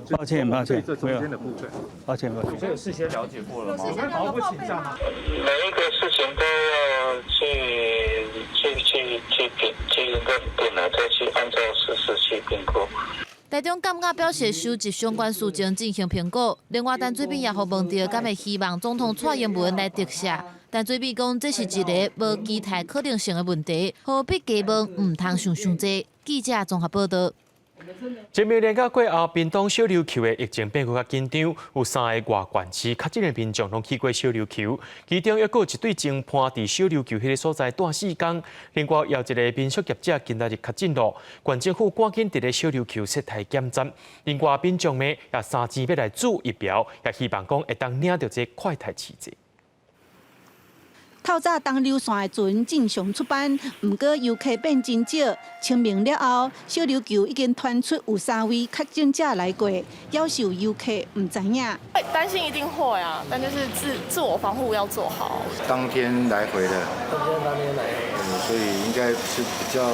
抱歉，抱歉，這中間的部分，抱歉，抱歉。這有事先了解過了嗎？每一個事情都要去認定了，再去按照事實去評估。台中監獄表示，收集相關事證進行評估。另外，陳水扁也予問著，敢會希望總統蔡英文來特赦？陳水扁講，這是一个無期待可能性的問題，何必加問，毋通想傷濟。記者綜合報導。清明連假過後，屏東小琉球的疫情變閣較緊張，有三个外縣市確診的民眾攏去過小琉球，其中猶閣有一對情伴佇小琉球彼个所在蹛4工，另外有一个民宿業者今仔日確診囉，縣政府趕緊佇咧小琉球設台檢站，另外民眾呢也三錢欲來注疫苗，也希望講會當領著這快篩試劑。透早東流線的船正常出班，毋過遊客變真少。清明了後，小琉球已經傳出有三位確診者來過，夭壽遊客毋知影。會擔心一定會啊，但就是自我防護要做好。當天來回的，當天來回，所以應該是比較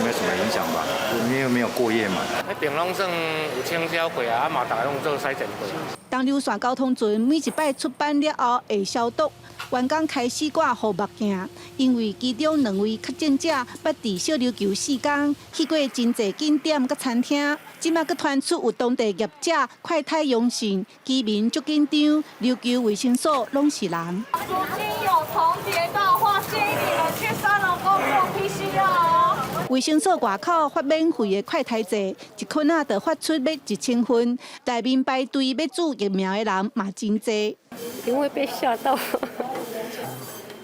沒什麼影響吧？因為沒有過夜嘛。彼邊攏算有清消過啊，啊嘛，逐个攏做篩檢過。東流線交通船每一擺出班了後會消毒，員工開始掛護目鏡，因為其中兩位確診者捌佇小琉球四工，去過真濟景點佮餐廳。這馬閣傳出有當地業者快篩陽性，居民足緊張，琉球衛生所攏是人。如今有重疊的話，建議你們去三龍宮做 PCR 哦。衛生所外口發免費的快篩劑，一分仔就發出欲1000份，內面排隊欲注疫苗的人嘛真濟。因為被嚇到，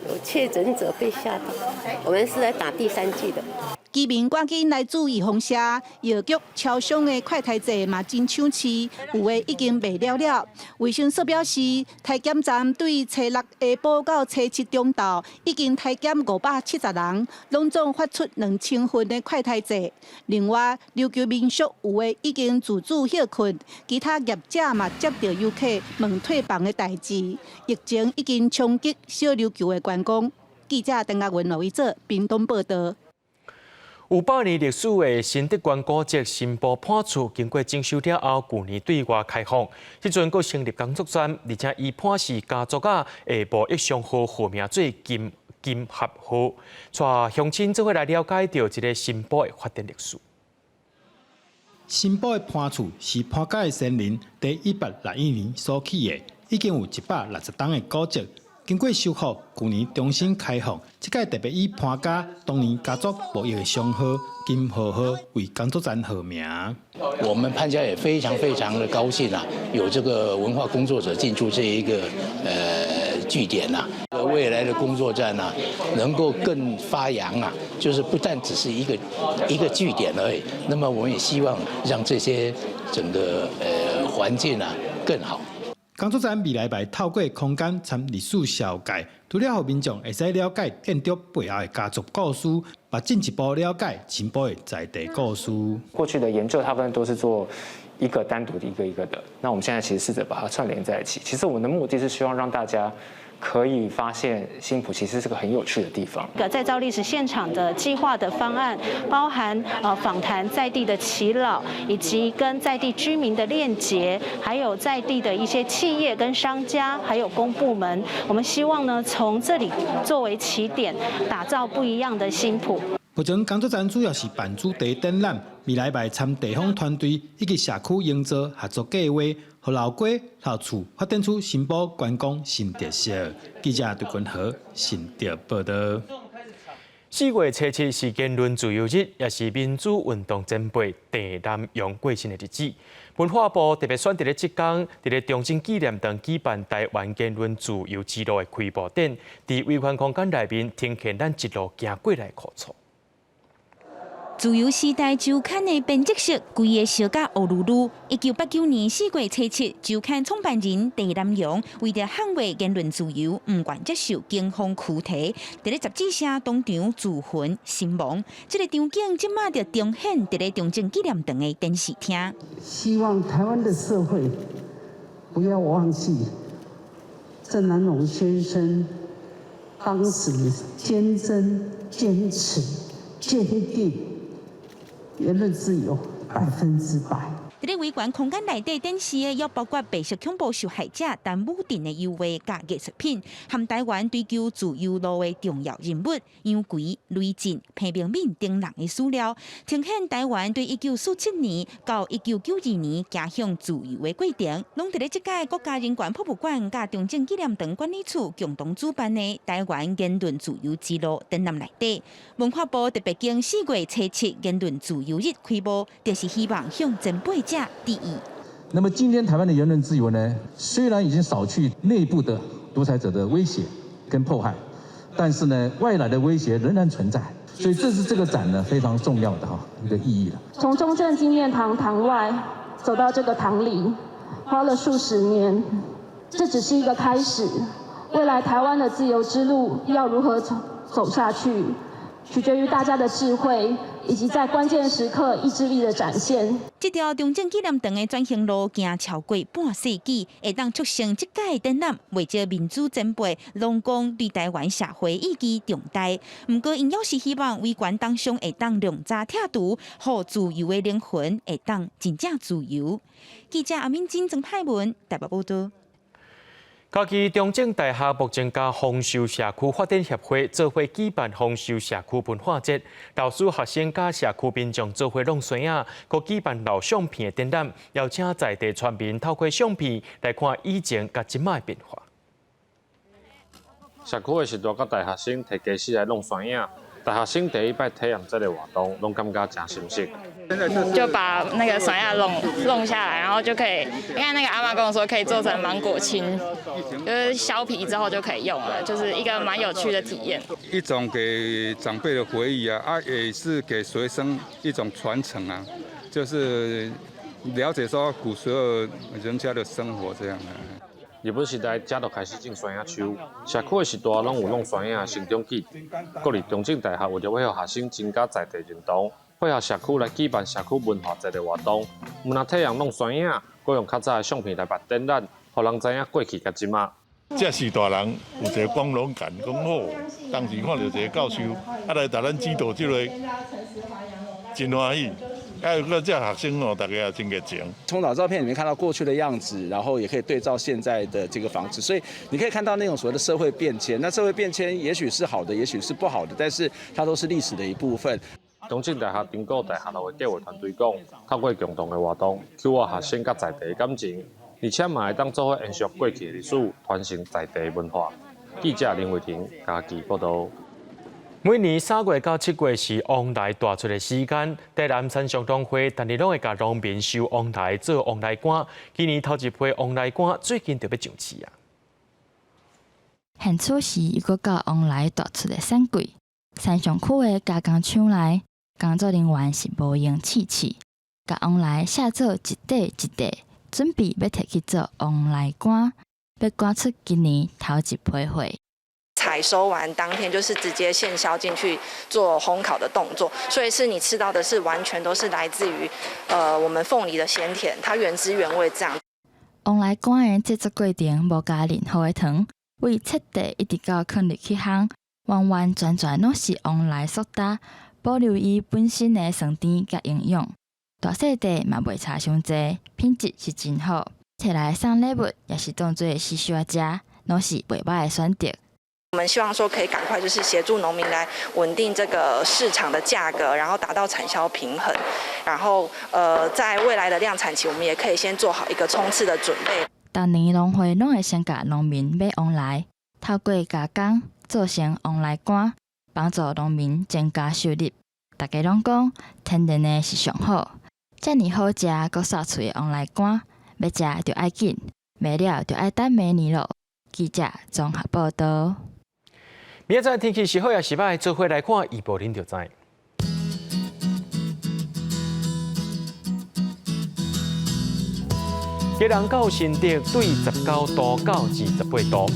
有確診者被嚇到，我們是來打第三劑的。居民趕緊來注預防射，藥局、超商的快篩劑嘛真搶市，有的已經賣了了。衛生所表示，篩檢站對初六下晡到初七中晝已經篩檢570人，攏總發出2000份的快篩劑。另外，琉球民宿有的已經自主歇睏，其他業者嘛接著遊客問退房的代誌。疫情已經衝擊小琉球的觀光。記者鄧亞文、羅維哲屏東報導。有百年歷史的新德關古蹟新埔潘厝，經過整修了後，舊年對外開放。這陣閣成立工作站，而且以潘氏家族仔的貿易商號號名做金金合號，帶鄉親做伙來了解著這个新埔的發展歷史。新埔的潘厝是潘家的先人佇1861年所起的，已經有160冬的古蹟。經過修復，舊年重新開放。這屆特別以潘家當年家族貿易的商號金和號為工作站號名。我們潘家也非常非常的高興啊，有這個文化工作者進駐這一個據點啊，未來的工作站啊，能夠更發揚啊，就是不但只是一個一個據點而已。那麼我們也希望讓這些整個環境啊更好。工作站未來會透過空間參歷史紹介，除了予民眾會使了解建築背後的家族故事，嘛進一步了解新埔的在地故事。過去的研究大部分都是做一個單獨的一個一個的，那我們現在其實試著把它串聯在一起。其實我們的目的是希望讓大家可以發現新埔其實是個很有趣的地方。個再造歷史現場的計劃的方案，包含訪談在地的耆老，以及跟在地居民的鏈接，還有在地的一些企業跟商家，還有公部門。我們希望呢，從這裡作為起點，打造不一樣的新埔。目前工作站主要是辦主題展覽，未來會參地方團隊以及社區營造合作計劃，予老街、老厝發展出新埔觀光新特色。記者杜君豪新竹報導。4月初7是言論自由日，也是民主運動前輩鄭南榕過身的日子。文化部特別選佇咧這工，佇咧中正紀念堂舉辦台灣言論自由之路的開幕典，佇維權空間內面呈現咱一路行過來的苦楚。自由時代週刊的編輯室，規个燒甲烏嚕嚕。1989年4月初7，週刊創辦人鄭南榕為著捍衛言論自由，毋願接受警方拘提，佇咧雜誌社當場自焚身亡。這个場景這馬就重現佇咧中正紀念堂的電視廳。希望台灣的社會不要忘記鄭南榕先生當時堅貞、堅持、堅定。言論自由100%。佇咧維權空間內底展示的，猶包括白色恐怖受害者陳武鎮的油畫佮藝術品，和台灣追求自由路的重要人物楊奎、雷震、彭明敏等人的史料，呈現台灣對1947年到1992年走向自由的過程，攏佇咧這屆國家人權博物館佮中正紀念堂管理處共同主辦的台灣言論自由之路展覽內底，文化部特別揀4月初7言論自由日開幕，就是希望向前輩者致意。那麼今天台灣的言論自由呢，雖然已經掃去內部的獨裁者的威脅跟迫害，但是呢，外來的威脅仍然存在，所以這是這個展呢非常重要的哈一個意義了。從中正紀念堂堂外走到這個堂裡，花了數十年，這只是一個開始。未來台灣的自由之路要如何走走下去，取決於大家的智慧，以及在關鍵時刻意志力的展現。這條中正紀念堂的轉型路行超過半世紀，會當促成這屆展覽，袂少民主前輩攏講對台灣社會意義重大。毋過，𪜶猶是希望維權當上會當量早拆除，予自由的靈魂會當真正自由。記者阿敏珍、曾派文台北報導。嘉義中正大學目前佮豐收社區發展協會做伙舉辦豐收社區文化節，老師、學生佮社區民眾做伙弄酸仔，閣舉辦老相片的展覽，邀請在地村民透過相片來看以前佮這馬的變化。社區的時代佮大學生提家私來弄酸仔，大學生第一擺體驗這个活動，攏感覺誠新鮮。就把那個酸仔弄弄下來，然後就可以，因為那個阿嬤跟我說可以做成芒果青，就是削皮之後就可以用了，就是一個蠻有趣的體驗。一種給長輩的回憶啊，也是給學生一種傳承啊，就是了解說古時候人家的生活這樣啊。日本時代，遮就開始種酸仔樹，社區的時代攏有弄酸仔的成長記。國立中正大學為著欲予學生增加在地認同，配合社區來舉辦社區文化節的活動，毋但體驗弄酸仔，閣用較早的相片來辦展覽，予人知影過去佮這馬。這時代人有一個光榮感，講好，當時看著一個教授，來共咱指導這個，真歡喜。還有閣這學生哦，大家也真熱情。從老照片裡面看到過去的樣子，然後也可以對照現在的這個房子，所以你可以看到那種所謂的社會變遷。那社會變遷也許是好的，也許是不好的，但是它都是歷史的一部分。中正大學、中國大學的計劃團隊講，透過共同的活動，強化學生佮在地的感情，而且嘛會當做伙延續過去的歷史，傳承在地文化。記者林慧婷嘉義報導。每年3月到7月是旺來大出的時間，台南山上農會逐年攏會共農民收旺來做旺來乾。今年頭一批旺來乾最近就欲上市啊！現此時又閣到旺來大出的產季，山上區的加工廠內工作人員是無閒試試，共旺來卸做一塊一塊，準備欲提去做旺來乾，欲趕出今年頭一批貨。採收完當天就是直接現削進去做烘烤的動作，所以是你吃到的是完全都是來自於，我們鳳梨的鮮甜，它原汁原味這樣。旺來乾的製作過程無加任何的糖，為切塊一直到囥入去烘，完完全全攏是旺來蘇打，保留伊本身的酸甜佮營養。大細塊嘛袂差傷濟，品質是真好。提來送禮物，也是當做時小食，攏是袂䆀的選擇。我們希望說可以趕快就是協助農民來穩定這個市場的價格，然後達到產銷平衡，然後在未來的量產期，我們也可以先做好一個衝刺的準備。逐年農會攏會先共農民買旺來，透過加工做成旺來乾，幫助農民增加收入。大家攏講天然的是上好，遮爾好食閣煞喙的旺來乾，欲食就愛緊，袂了就愛等明年囉。記者綜合報導。明仔載天氣是好抑是䆀，做伙來看預報，恁就知。基隆到新竹對19度到28度，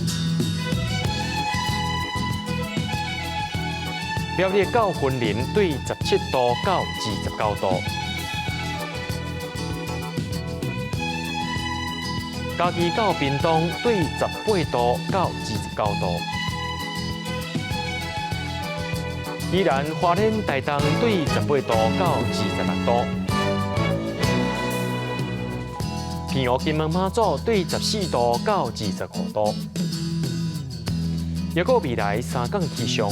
苗栗到雲林對17度到29度，嘉義到屏東對18度到29度。宜蘭花蓮台東對18度到26度，澎湖金門馬祖對14度到25度。抑閣未來三天氣象。